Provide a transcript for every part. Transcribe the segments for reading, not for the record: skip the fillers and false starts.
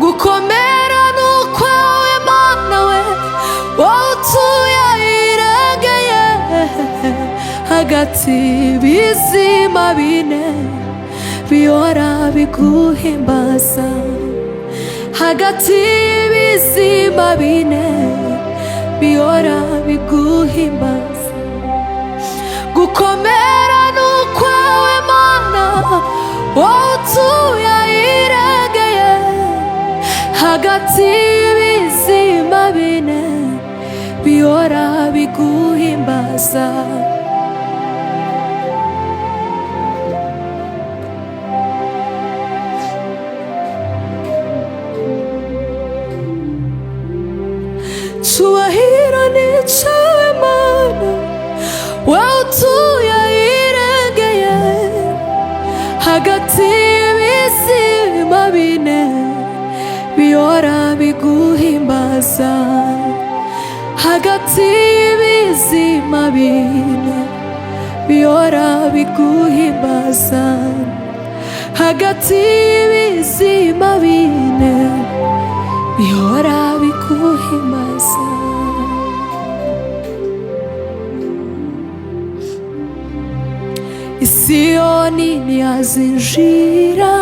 Gukomera ni ukwawe Mana we, wowe utuye ahirengeye hagati y'ibizima bine bihora biguhimbaza, hagati y'ibizima bine bihora biguhimbaza. Gukomera ni ukwawe Mana, wowe utuye ahirengeye hagati y'ibizima bine bihora biguhimbaza. Cyubahiro ni icyawe Mana, wowe utuye ahirengeye hagati y'ibizima bine bihora biguhimbaza, hagati y'ibizima bine bihora biguhimbaza, hagati y'ibizima bine bihora biguhimbaza. Isiyoni ntiyazinjira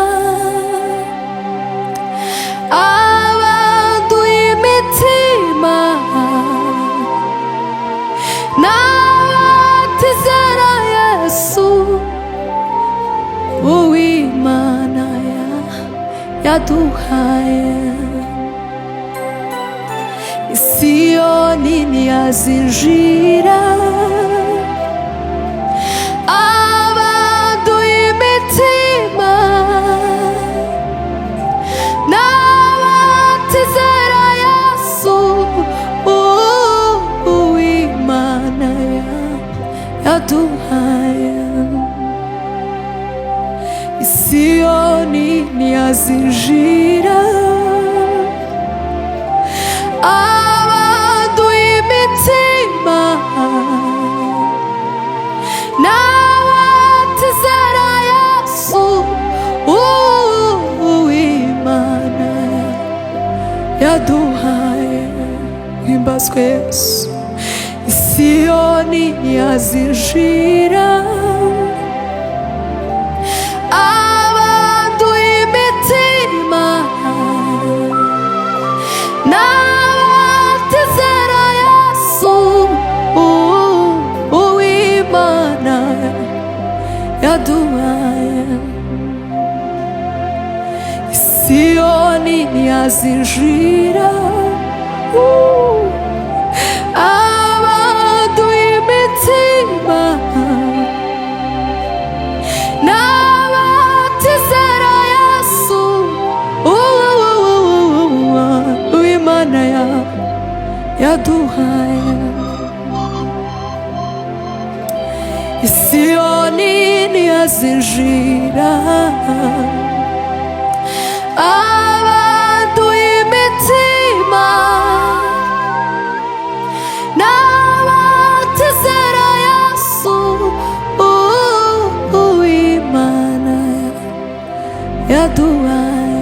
abanduye imitima n'abatizera Yesu uw'Imana yaduhaye. Isiyoni ntiyazinjira abanduye imitima n'abatizera Yesu uw'Imana yaduhaye. Isiyoni ntiyazinjira abanduye imitima n'abatizera Yesu uw'Imana yaduhaye. Himbazwe Yesu. Isiyoni ntiyazinjira abanduye imitima n'abatizera Yesu uw'Imana yaduhaye. Isiyoni ntiyazinjira abanduye imitima n'abatizera Yesu uw'Imana yaduhaye. Isiyoni ntiyazinjira abanduye imitima n'abatizera Yesu uw'Imana yaduhaye.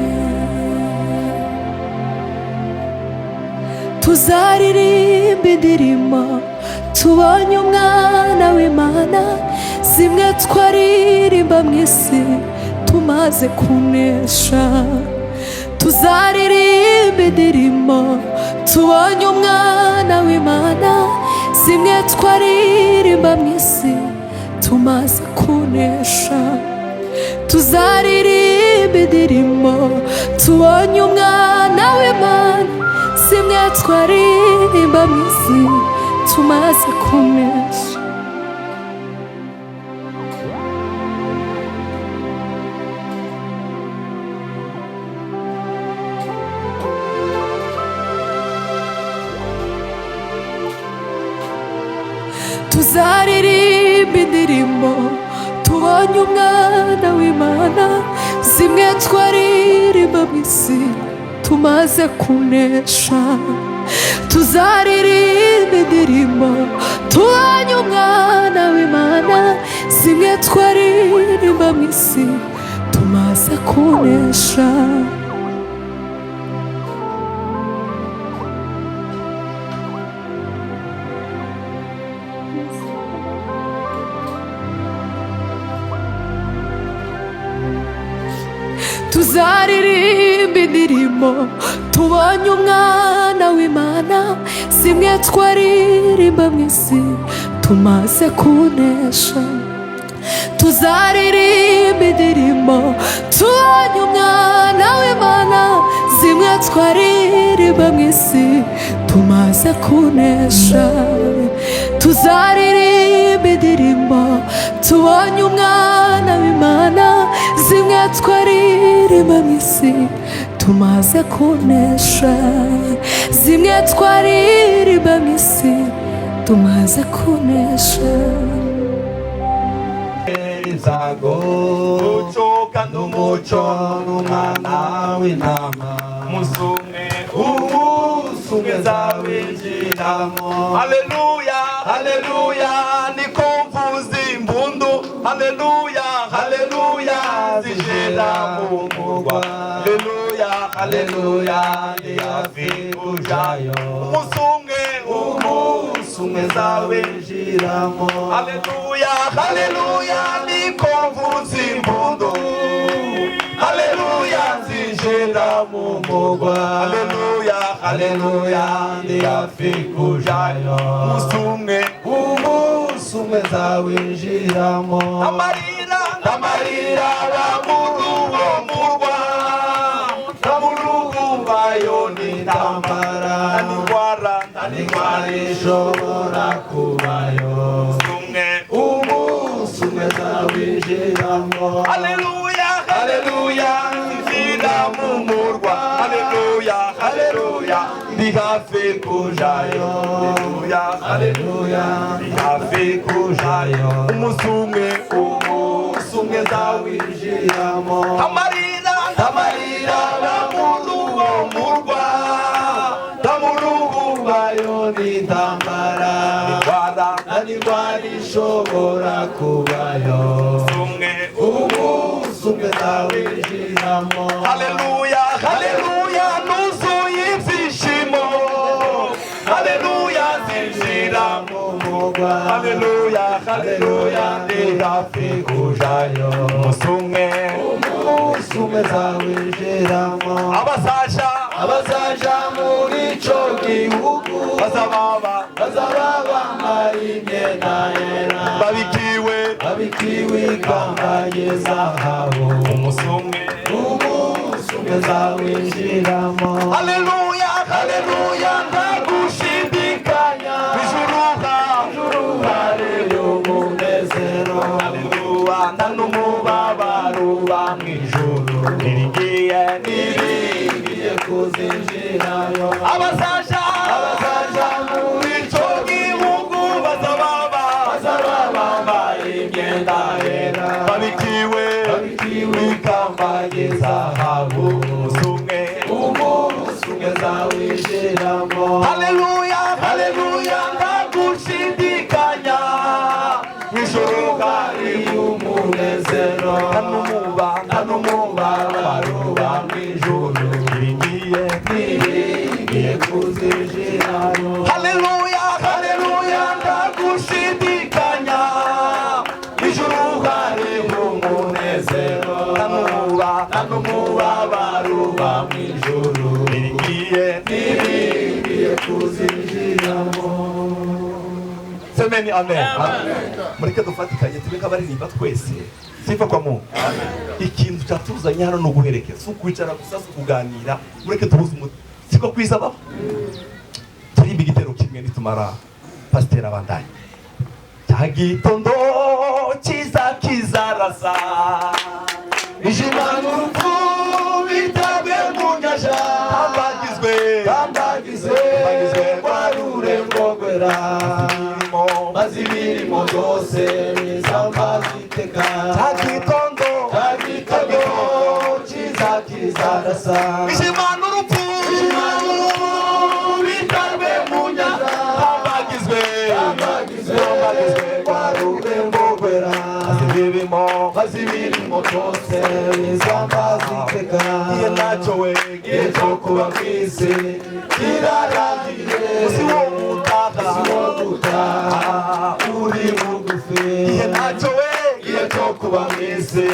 Tuzaririmba indirimbo tubonye umwana w'Imana, zimwe twaririmba mu isi tumaze kunesha. Tuzaririmba indirimbo tubonye umwana w'Imana, zimwe twaririmba mu isi tumaze kunesha. Tuzaririmba indirimbo tubonye umwana w'Imana, zimwe twaririmba mu isi tumaze kunesha. Tuzaririmba indirimbo tubonye umwana w'Imana, zimwe twaririmba mu isi tumaze kunesha. Tuzaririmba indirimbo tubonye umwana w'Imana, zimwe twaririmba mu isi tumaze kunesha. Tuzaririmba indirimbo tubonye umwana w'Imana, zimwe twaririmba mu isi tumaze kunesha. Tuzaririmba indirimbo tubonye umwana w'Imana, zimwe twaririmba mu isi tumaze kunesha. Tuzaririmba indirimbo tubonye umwana w'Imana, zimwe twaririmba mu isi tumaze kunesha. Zimwe twaririmba mu isi tumaze kunesha. Ibyago, Umuco kandi umuco n'umwana w'intama. Umunsi umwe, Umunsi umwe nzawinjiramo. Haleluya, haleluya, niko mvuza impundu. Haleluya, haleluya, zinjira mu murwa. Haleluya, Haleluya, ndi hafi kujayo. Umunsi umwe, Umunsi umwe nzawinjiramo. Haleluya, haleluya, niko mvuza impundu. Haleluya, nzinjira mu murwa. Haleluya, Haleluya, ndi hafi kujayo. Umunsi umwe, Umunsi umwe nzawinjiramo. Amarira, amarira muri uwo murwa, ndamurugumbayo N'intambara, n'intambara, n'indwara, n'indwara ishobora kubayo. Umwe, Umunsi umwe nzawinjiramo. Haleluya, haleluya, nzinjira mu murwa. Haleluya, haleluya, ndi hafi kujayo. Haleluya, Haleluya, ndi hafi kujayo. Umunsi umwe, Umunsi umwe nzawinjiramo. Amarira, amarira muri uwo murwa, Ndamurugumbayo n'intambara, indwara, n'indwara ishobora kubayo. Umwe, Umunsi umwe nzawinjiramo. Haleluya, haleluya, nuzuye ibyishimo. Haleluya, nzinjira mu murwa. Haleluya, haleluya, ndi Ndi hafi kujayo. Umunsi umwe, Umunsi umwe nzawinjiramo. Abazaja, Abazaja muri ico gihugu, bazababa, bazaba bambaye imyenda yera, babikiwe, babikiwe ikamba ry'izahabu. Umunsi umwe, Umunsi umwe nzawinjiramo. Haleluya, haleluya, ntagushidikanya, ijuru Ijuru hariyo umunezero, haleluya, nta n'umubabaro uba mu ijuru. Niringiye, niringiye kuzinjirayo. Abazaja, Abazaja muri ico gihugu, bazababa, bazaba bambaye imyenda yera, babikiwe, babikiwe ikamba ry'izahabu. Umunsi umwe, Umunsi umwe nzawinjiramo. Haleluya, haleluya, ntagushidikanya, mu ijuru Hari umunezero, nta n'umuba, nta n'umubabaro uba mu ijuru. Niringiye, Niringiye kuzinjirayo. Haleluya, haleluya, ndagushidikanya, ijuru Hari umunezero, nta n'umuba, nta n'umubabaro uba mu ijuru. Niringiye, Niringiye kuzinjiramo. Semeni amen. Mureke dufatikanye tube nk'abaririmba twese. Sifa kwa Mungu. Ikintu cyatuzanye hano ni uguherekeza, si ukwicara gusa, si ukuganira. Mureke duhuze umutima, siko kwiza baba. Turirimba igitero kimwe, nitumara pasiteri abandanye. Cya gitondo cyiza kizarasa, Ijima n'urupfu bitabwe mu nyanja, tambagizwe, tambagizwe rwa rurembo rwera, imirimo, maze imirimo yose bizambaza iteka. Cya gitondo, Cya gitondo cyiza kizarasa, ijima n'urupfu, Ijima n'urupfu bitabwe mu nyanja, tambagizwe, tambagizwe rwa rurembo rwera, imirimo, maze imirimo byose bizambaza iteka. Igihe ntacyo we, Igihe cyo kuba ku isi kirarangiye, usi wo gutaha, si wo gutaha uri bugufi. Igihe ntacyo we, Igihe cyo kuba mu isi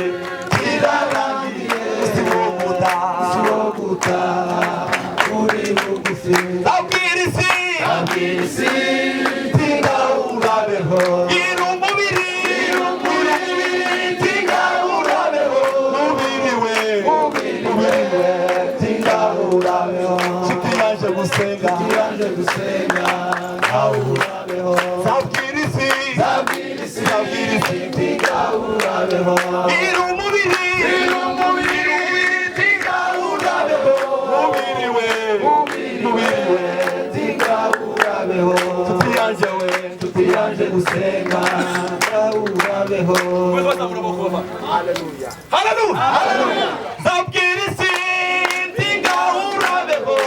kirarangiye, usi wo gutaha uri bugufi. Abwira isi, Abwira isi tinga urabeho. Gira umubiri, Tinga urabeho. Mubiri we, Mubiri we tinga urabeho. Nshuti yaje gusenga, Yaje gusenga nawe urabeho. Abwira isi, Abwira isi abwira isi, tinga urabeho. Gira umubiri, Tinga urabeho. Mubiri we, Mubiri we tinga urabeho. Nshuti yaje we, Nshuti yaje gusenga nawe urabeho. Haleluya, haleluya. Zabwira isi tinga urabeho,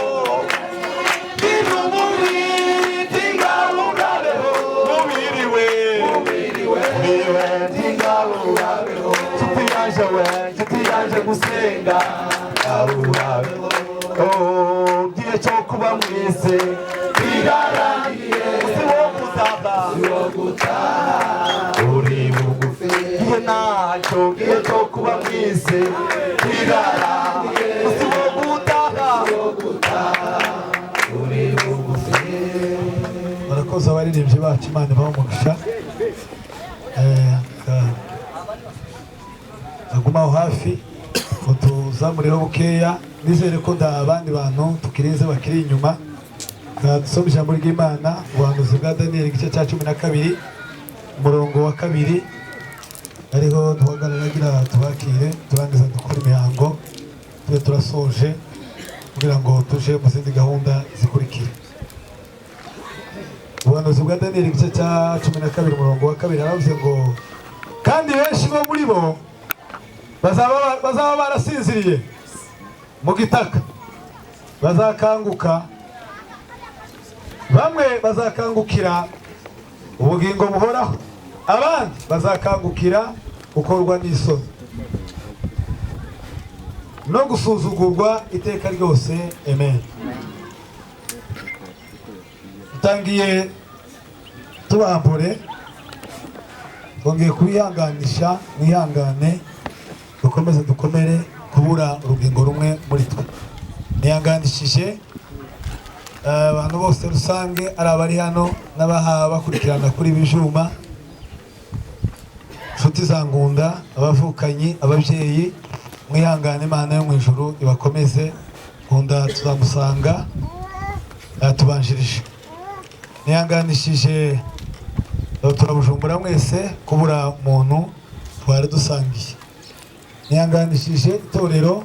gira umubiri, Tinga urabeho. Mubiri we, Mubiri we tinga urabeho. Nshuti yaje we, Nshuti yaje gusenga nawe urabeho. Oh, gihe cyo kuba mu isi Birarangiye si wo gutaha, wo gutaha uri bugufi. Gihe ntacyo, gihe cyo kuba mu isi Birarangiye si wo gutaha. wo gutaha uri bugufi. Barakoze abaririmbyi bacu, Imana ibahe umugisha. Aguma aho hafi ngo tuzamureho bukeya. Nizere ko nta abandi bantu tukirinze bakiri inyuma. Dusome ijambo ry'Imana, ubuhanuzi bwa Daniyeli igice cya 12 umurongo wa 2, ariho duhagarara agira tubakire, turangiza dukora imihango tube turasoje kugira ngo tuje mu zindi gahunda zikurikira. Ubuhanuzi bwa Daniyeli igice cya 12 umurongo wa 2 haravuze ngo kandi benshi bo muri bo bazaba barasinziriye mu gitaka bazakanguka, bamwe bazakangukira ubugingo buhoraho, abandi bazakangukira gukorwa n'isoni no gusuzugurwa iteka ryose. Amen. Dutangiye tubambure, twongeye kubihanganisha, mwihangane, dukomeze dukomere kubura urugingo rumwe muri twe. Nihanganishije abantu bose rusange, ari abari hano n'abaha bakurikirana kuri ibi byuma, inshuti za Ngunda, abavukanyi, ababyeyi, mwihangane, Imana yo mu ijuru ibakomeze. Ngunda tuzamusanga yatubanjirije. Nihanganishije turabujumbura mwese kubura umuntu twari dusangiye. Nihanganishije itorero,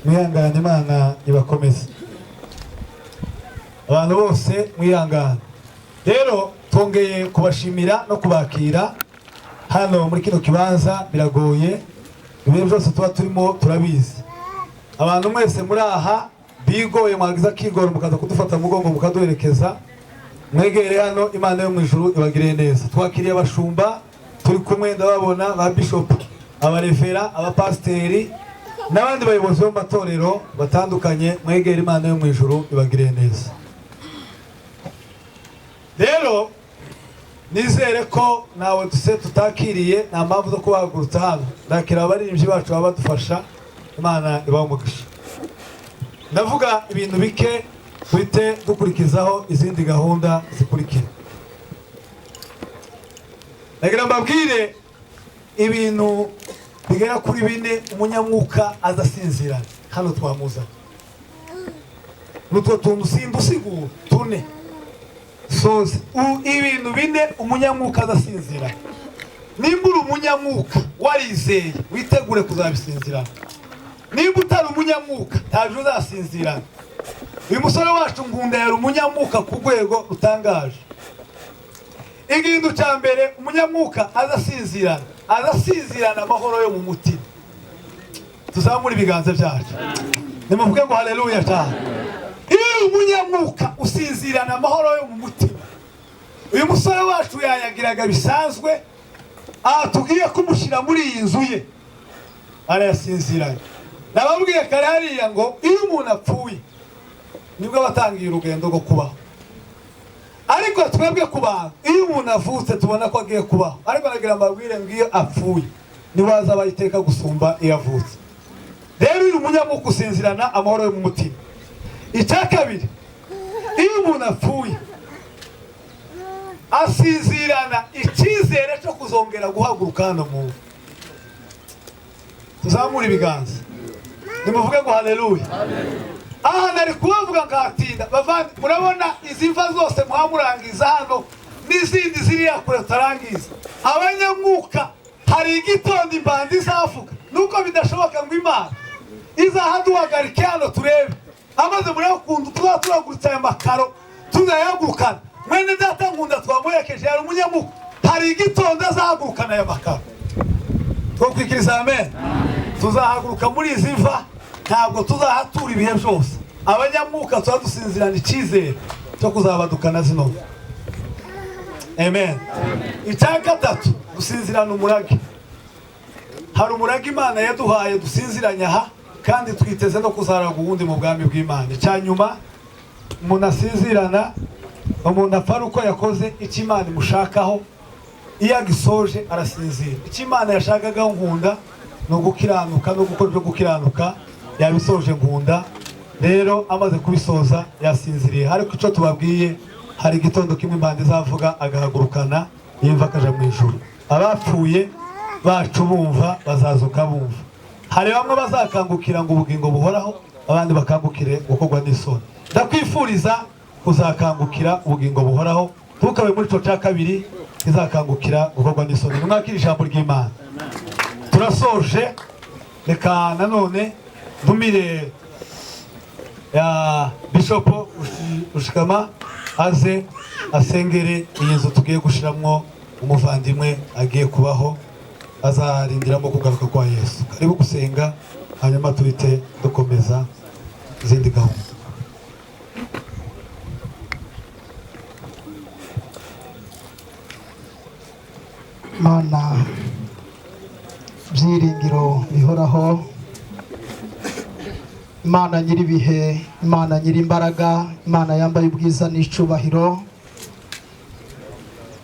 mwihangane, Imana ibakomeze. Abantu bose mwihangane. Rero twongeye kubashimira no kubakira hano muri kino kibanza. Biragoye, ibihe byose tuba turimo turabizi. Abantu mwese muri aha bigoye, mwagize akigoro mukaza kudufata mu mugongo mukaduherekeza, mwegere hano, Imana yo mu ijuru ibagiriye neza. Twakiriye abashumba turi kumwe, ndababona ba bishop, abarefera, abapasiteri n'abandi bayobozi bo mu matorero batandukanye, mwegere, Imana yo mu ijuru ibagiriye neza. Rero nizere ko ntawe duse tutakiriye, nta mpamvu zo kubahagurutsa hano. Ndakira abaririmbyi bacu baba badufasha, Imana ibahe umugisha. Ndavuga ibintu bike duhite dukurikizaho izindi gahunda zikurikira. Ndagira mbabwire ibintu bigera kuri bine umunyamwuka azasinzirana. Hano twamuzanye n'utwo tuntu simbusigura tune soze. Ibintu bine umunyamwuka azasinzirana. Nimba uri umunyamwuka warizeye, witegure kuzabisinzirana. Nimba utari umunyamwuka, ntabyo uzasinzirana. Uyu musore wacu Ngunda yari umunyamwuka ku rwego rutangaje. Ikintu cya mbere umunyamwuka azasinzirana, azasinzirana amahoro yo mu mutima. Tuzamure ibiganza byacu, nimuvuge ngo haleluya cyane. Iyo uri umunyamwuka usinzirana amahoro yo mu mutima. Uyu musore wacu yayagiraga bisanzwe, aha tugiye kumushyira muri iyi nzu ye arayasinziranye. Nababwiye kare hariya ngo iyo umuntu apfuye nibwo aba atangiye urugendo rwo kubaho, ariko twebwe ku bantu iyo umuntu avutse tubona ko agiye kubaho, ariko nagira mbabwire ngo iyo apfuye niwe azaba iteka gusumba iyo avutse. Rero uyu munyamwuka usinzirana amahoro yo mu mutima. Icya kabiri, iyo umuntu apfuye asinzirana icyizere cyo kuzongera guhaguruka hano mu mva. Tuzamure ibiganza nimuvuge ngo haleluya. Aha nari kubavuga nkatinda bavandi, murabona izi mva zose muhamurangiza hano n'izindi ziriya kure tutarangiza. Abanyamwuka hari igitondo imbanda izavuga, nuko bidashoboka ngo Imana izahaduhagarike hano turebe amaze. Murebe ukuntu tuzaba turagurutse aya makaro tunayagurukana. Mwene data Nkunda twamuherekeje yari umunyamuka, hari igitondo azahagurukana aya makaro. Twokwikiriza amen. Tuzahaguruka muri izi mva, ntabwo tuzahatura ibihe byose. Abanyamwuka tuba dusinzirana icyizere cyo kuzabadukana zino mva. Amen. Icya gatatu, dusinzirana umurage. Hari umurage Imana yaduhaye dusinziranye aha, kandi twiteze no kuzaraga uwundi mu bwami bw'Imana. Icya nyuma, umuntu asinzirana, umuntu apfa ari uko yakoze icyo Imana imushakaho. Iyo agisoje arasinzira. Icyo Imana yashakagaho Nkunda ni ugukiranuka no gukora ibyo gukiranuka, yabisoje Nkunda. Rero amaze kubisoza yasinziriye. Ariko icyo tubabwiye, hari igitondo kimwe impande izavuga agahagurukana yumva akaja mu ijuru. Abapfuye bacu bumva bazazuka bumva. Hari bamwe bazakangukira ngo ubugingo buhoraho, abandi bakangukire gukorwa n'isoni. Ndakwifuriza kuzakangukira ubugingo buhoraho, ntukabe muri ico cya kabiri kizakangukira gukorwa n'isoni. Nimwakire ijambo ry'Imana. Turasoje, reka nanone ntumire ya Bishop Rushikama aze asengere iyi nzu tugiye gushiramwo umuvandimwe agiye kubaho, azarindiramo kugaruka kwa Yesu. Karibu gusenga, hanyuma tuhite dukomeza izindi gahunda. Mana byiringiro bihoraho, Imana nyir'ibihe, Imana nyir'imbaraga, Imana yambaye ubwiza n'icubahiro,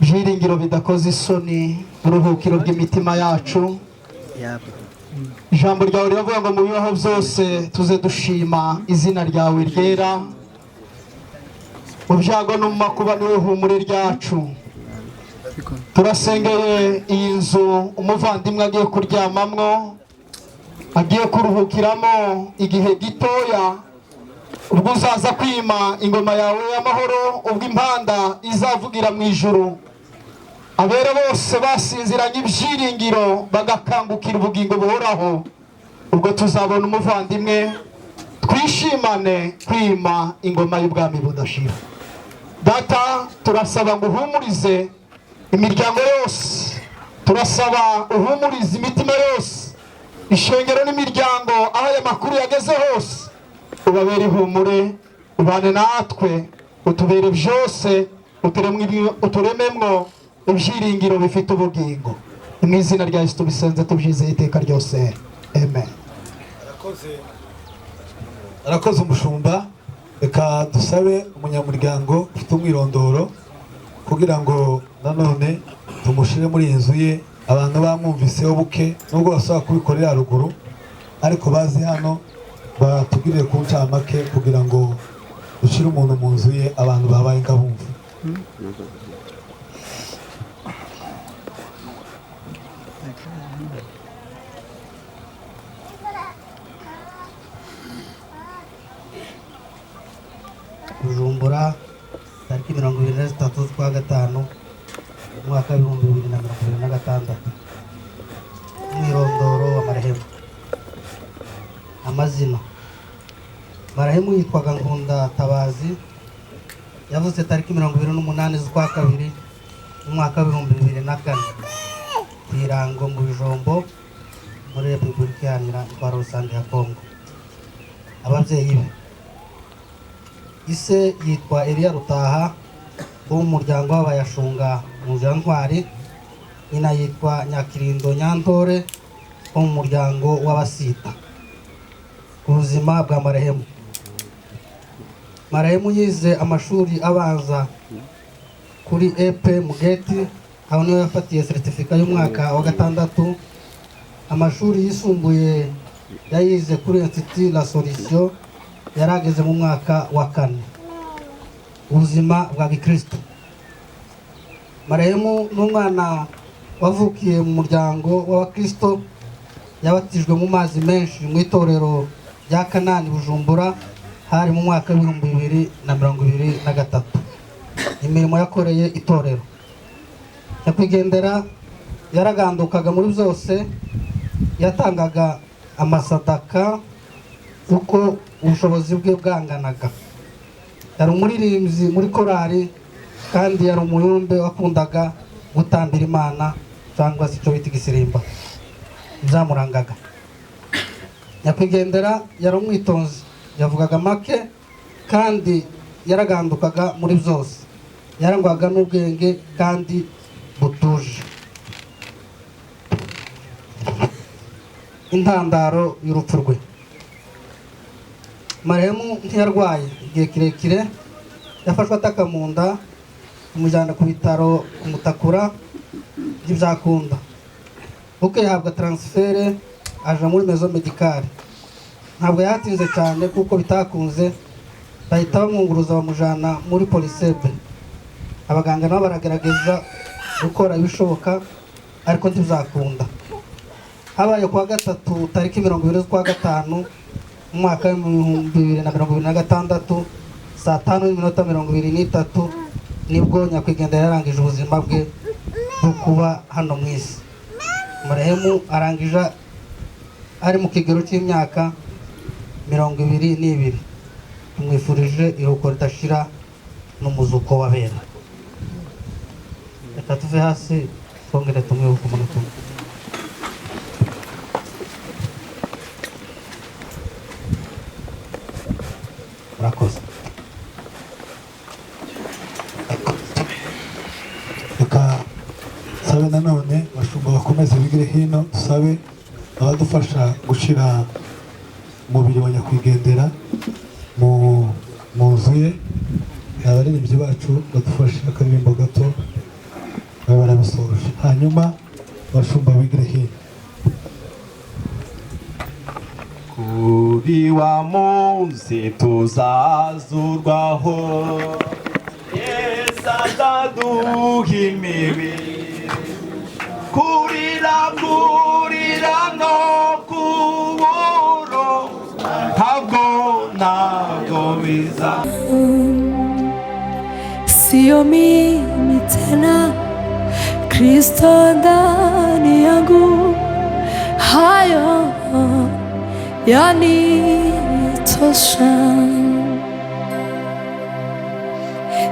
byiringiro bidakoze isoni, uruhukiro bw'imitima yacu. Ijambo ryawe riravuga ngo mu bibaho byose tuze dushima izina ryawe ryera. Mu byago no mu makuba niwe humure ryacu. Turasengeye iyi nzu umuvandimwe agiye kuryamamwo, agiye kuruhukiramo igihe gitoya, ubwo uzaza kwima ingoma yawe y'amahoro, ubwo impanda izavugira mu ijuru, abera bose basinziranye ibyiringiro bagakangukira ubugingo buhoraho, ubwo tuzabona umuvandimwe twishimane kwima ingoma y'ubwami budashira. Data, turasaba ngo uhumurize imiryango yose, turasaba uhumurize imitima yose, ishengero n'imiryango aho aya makuru yageze hose, ubabere ihumure, ubane natwe, utubere byose, uturememwo ibyiringiro bifite ubugingo. Mu izina rya Yesu tubisenze tubyizeye iteka ryose, amen. Arakoze umushumba. Reka dusabe umunyamuryango ufite umwirondoro kugira ngo nanone tumushire muri iyi nzu ye. Abantu bamwumviseho buke, nubwo basaba kubikorera haruguru, ariko bazi hano batubwirire ku ncamake kugira ngo dushire umuntu mu nzu ye abantu babaye nk'abumva. Bujumbura, tariki 23 z'ukwa gatanu, umwaka w'2026. Umwirondoro wa marehemu. Amazina: marehemu yitwaga Nkunda Tabazi, yavutse tariki 28 z'ukwa kabiri, umwaka w'2004, ku Irango mu Bijombo, muri Repubulika Iharanira Intwaro Rusange ya Kongo. Ababyeyi be: ise yitwa Eliya Rutaha wo mu muryango w'Abayashunga mu nzu ya Ntwari, nyina yitwa Nyakirindo Nyantore wo mu muryango w'Abasita. Ubuzima bwa marehemu: marehemu yize amashuri abanza kuri EP Mugeti, aho niho yafatiye seritifika y'umwaka wa gatandatu. Amashuri yisumbuye Yayize kuri Institut La Solution, yarageze mu mwaka wa kane. Ubuzima bwa gikristo. Marehemu n'umwana wavukiye mu muryango w'abakristo, yabatijwe mu mazi menshi mu itorero rya Kanani Bujumbura, hari mu mwaka w'2023. Imirimo yakoreye itorero. Nyakwigendera yaragandukaga muri byose, yatangaga amasadaka uko ubushobozi bwe bwanganaga. Yari umuririmbyi muri korali kandi yari umuyumbe wakundaga gutambira Imana cyangwa se icyo bita igisirimba, byamurangaga. Nyakwigendera yari umwitonzi, yavugaga make kandi yaragandukaga muri byose, yarangwaga n'ubwenge kandi butuje. Intandaro y'urupfu rwe. Marehemu ntiyarwaye igihe kirekire, yafashwe ataka mu nda, kumujyana ku bitaro kumutakura ntibyakunda, kuko yahabwa transfert aja muri maison médicale. Ntabwo yatinze cyane kuko bitakunze, bahita bamwunguruza bamujyana muri polisebe. Abaganga nabo baragerageza gukora ibishoboka ariko ntibyakunda. Habaye kuwa gatatu tariki 20 z'ukwa gatanu mu mwaka w'2026 saa 5:23, nibwo nyakwigendera yarangije ubuzima bwe bwo kuba hano mu isi. Marehemu arangije ari mu kigero cy'imyaka 22. Tumwifurije iruhuko ridashira n'umuzuko w'abera. Reka tuve hasi twongere tumwibuke umunota umwe. Murakoze. Reka sabe nanone bashumba bakomeze bigire hino, dusabe abadufasha gushira umubiri wa nyakwigendera mu nzu ye. Abaririmbyi bacu badufashe akaririmbo gato babe barabisoje, hanyuma abashumba bigire hino. Kuri wa munsi tuzazurwaho, Yesu azaduha imibiri, kurira kurira no kuburo ntabwo ntabwo biza. Sio mimi tena, Kristo ndani yangu, hayo yanitosha.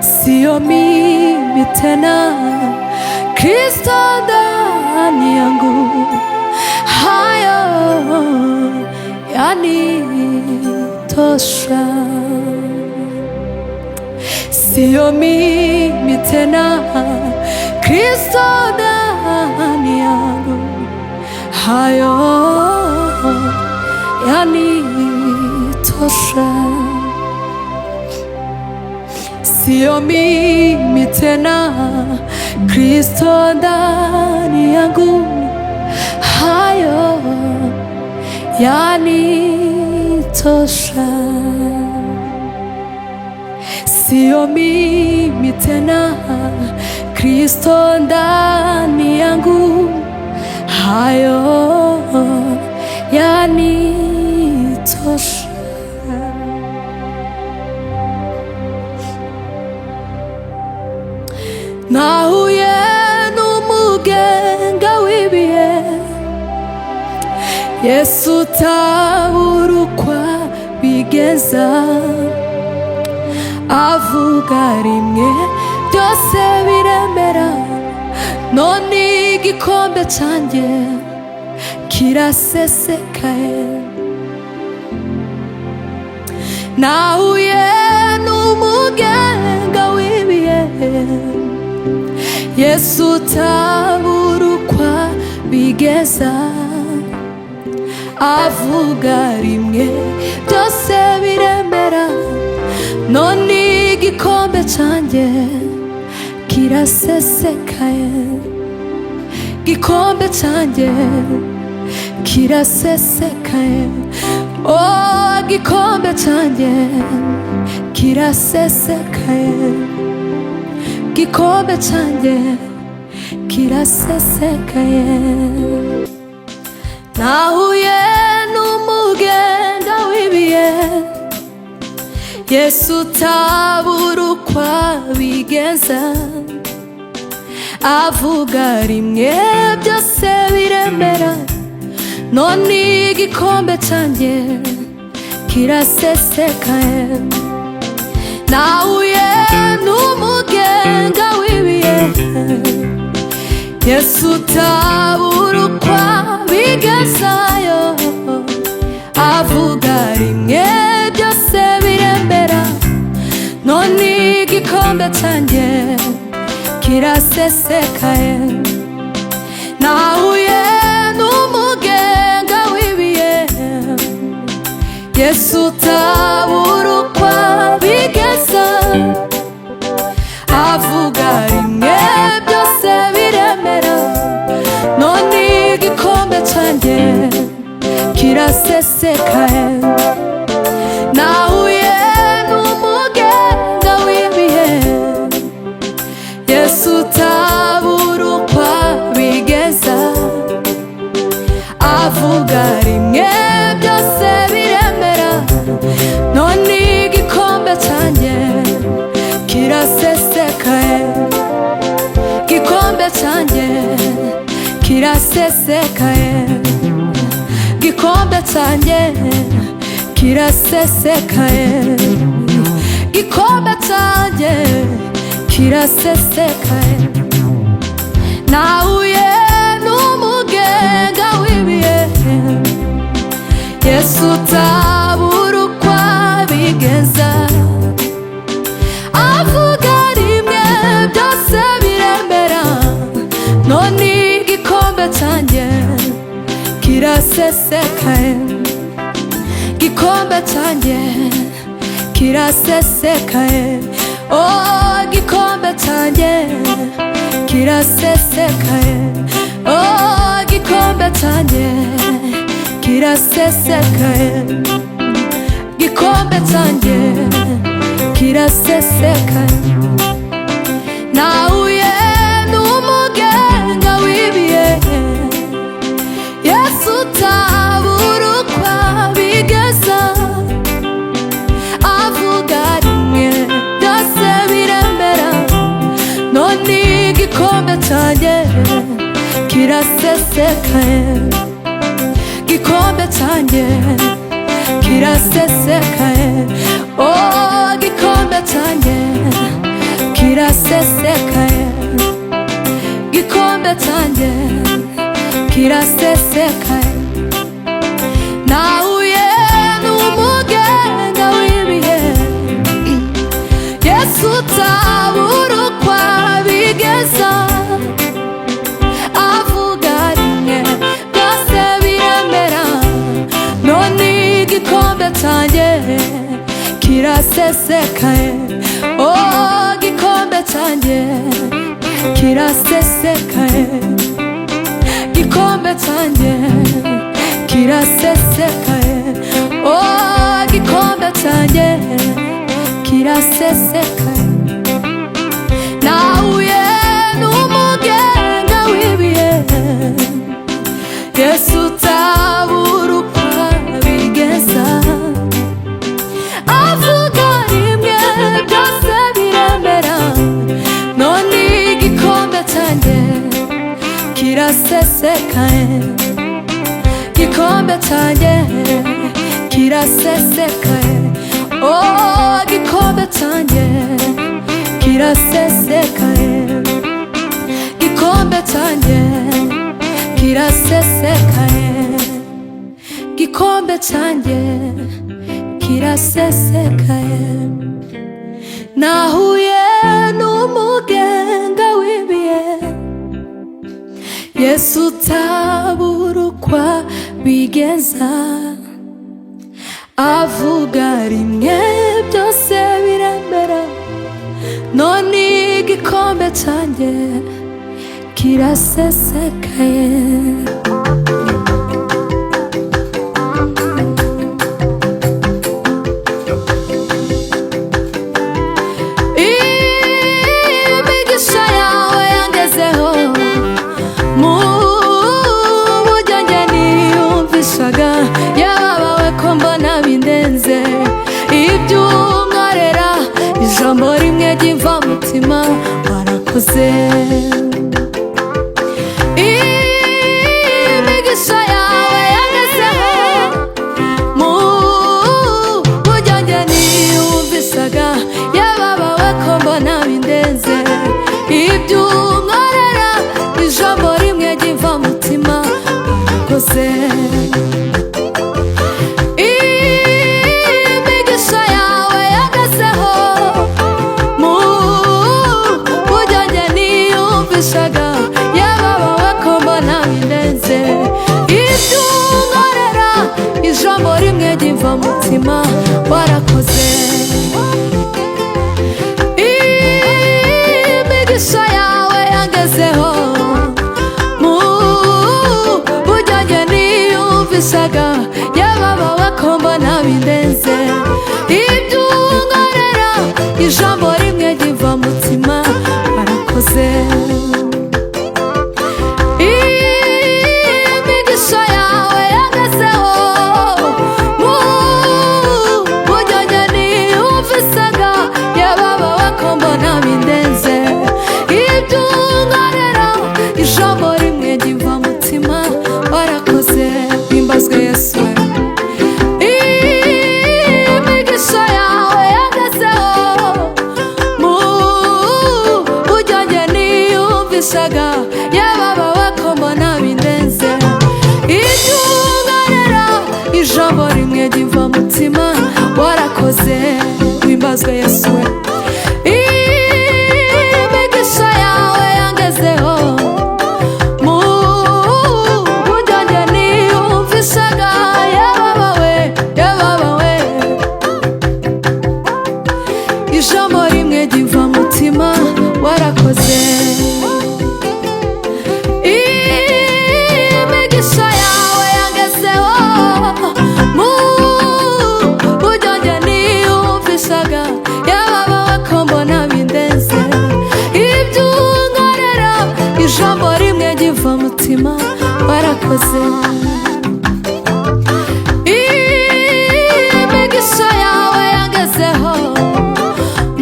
Sio mimi tena, Kristo ndani yangu, hayo yanitosha. Sio mimi tena, Kristo ndani yangu, hayo yanitosha. Sio mimi tena, Kristo ndani yangu, hayo yanitosha. Sio mimi tena, Kristo ndani yangu, hayo yanitosha. Nahuye n'umugenga w'ibihe, Yesu utabura uko abigeza, avuga rimwe byose biremera, none igikombe cyanjye kirasesekaye. Nahuye n'umugenga w'ibihe, Yesu utabura uko abigeza, avuga rimwe byose biremera, none igikombe cyanjye kirasesekaye. Igikombe cyanjye Kirasesekaye, oh, gikombe cyanjye kirasesekaye, gikombe cyanjye kirasesekaye. Nahuye n'umugenda w'ibihe, Yesu utabura uko abigenza, avuga rimwe byose biremera, none igikombe cyanjye kirasesekaye. Nahuye n'umugenga w'ibihe, Yesu utabura uko abigezayo, avuga rimwe byose biremera, none igikombe cyanjye kirasesekaye. Nahuye n'umugenga w'ibihe, Yesu utabura uko abigeza, avuga rimwe byose biremera, none igikombe cyanjye kirasesekaye. Nahuye n'umugenga w'ibihe, Yesu utabura uko abigeza, avuga rimwe byose biremera, none igikombe cyanjye kirasesekaye. Gikombe cyanjye kirasesekaye, gikombe cyanjye kirasesekaye, gikombe cyanjye kirasesekaye. Nahuye n'umugenga w'ibihe, Yesu utabura uko abigeza, avuga rimwe byose biremera, none igikombe cyanjye kirasesekaye. Gikombe cyanjye kirasesekaye, oh, gikombe cyanjye kirasesekaye, oh, gikombe cyanjye kirasesekaye, gikombe cyanjye kirasesekaye. Nahuye n'umugenga w'ibihe, Yesu utabura uko abigeza, avuga rimwe byose biremera, none igikombe cyanjye kirasesekaye. Gikombe cyanjye kirasesekaye, oh, gikombe cyanjye kirasesekaye, gikombe cyanjye kirasesekaye. Nahuye n'umugenga w'ibihe, Yesu utabura uko abigeza, avuga rimwe byose biremera, none igikombe cyanjye kirasesekaye, oh, gikombe cyanjye kirasesekaye, gikombe cyanjye kirasesekaye, oh, gikombe cyanjye kirasesekaye. Nahuye n'umugenga w'ibihe, Yesu utabura uko abigeza, avuga rimwe byose biremera, none igikombe cyanjye kirasesekaye. Gikombe cyanjye kirasesekaye, oh, gikombe cyanjye kirasesekaye, gikombe cyanjye kirasesekaye, gikombe cyanjye kirasesekaye. Nahuye n'umugenga w'ibihe, Yesu utabura uko abigenza, avuga rimwe byose biremera, none igikombe cyanjye kirasesekaye. ry'imvamutima warakoze. Imigisha yawe yangezeho mu buryo njye niyumvisaga, yababawe ko mbona bindenze. Ibyo unkorera ijambo rimwe ry'imvamutima warakoze. Imigisha yawe yangezeho mu buryo njye niyumvishaga, yababawe ko mbona bindenze. Ibyo unkorera ijambo rimwe ry'imvamutima warakoze. Imigisha yawe yangezeho mu buryo njye niyumvishaga, yababawe ko mbona bindenze. Ibyo unkorera ijambo rimwe ry'imvamutima warakoze. Imigisha yawe yangezeho mu buryo njye niyumvisaga, yababawe ko mbona bindenze. Ibyo unkorera ijambo rimwe ry'imvamutima warakoze. Himbazwe Yesu we. Imigisha yawe yangezeho mu buryo njye niyumvishaga, yababawe ko mbona bindenze. Ibyo unkorera ijambo rimwe ry'imvamutima warakoze. Himbazwe Yesu we. Imigisha yawe yangezeho mu buryo njye niyumvishaga, yababawe yababawe ijambo rimwe ry'imvamutima warakoze. Imigisha yawe yangezeho mu buryo njye niyumvishaga, yababawe ko mbona bindenze. Ibyo unkorera ijambo rimwe ry'imvamutima warakoze. Imigisha yawe yangezeho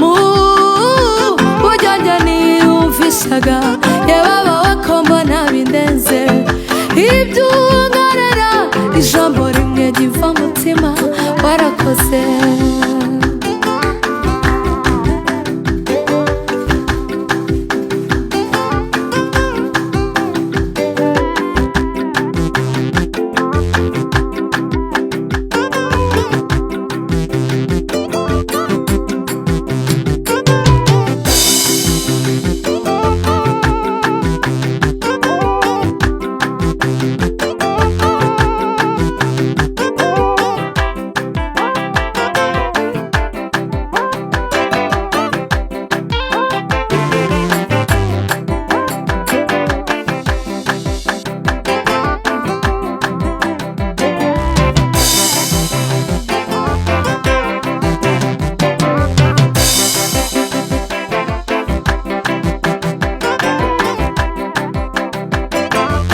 mu buryo njye niyumvishaga, yababawe ko mbona bindenze. Ibyo unkorera ijambo rimwe ry'imvamutima warakoze.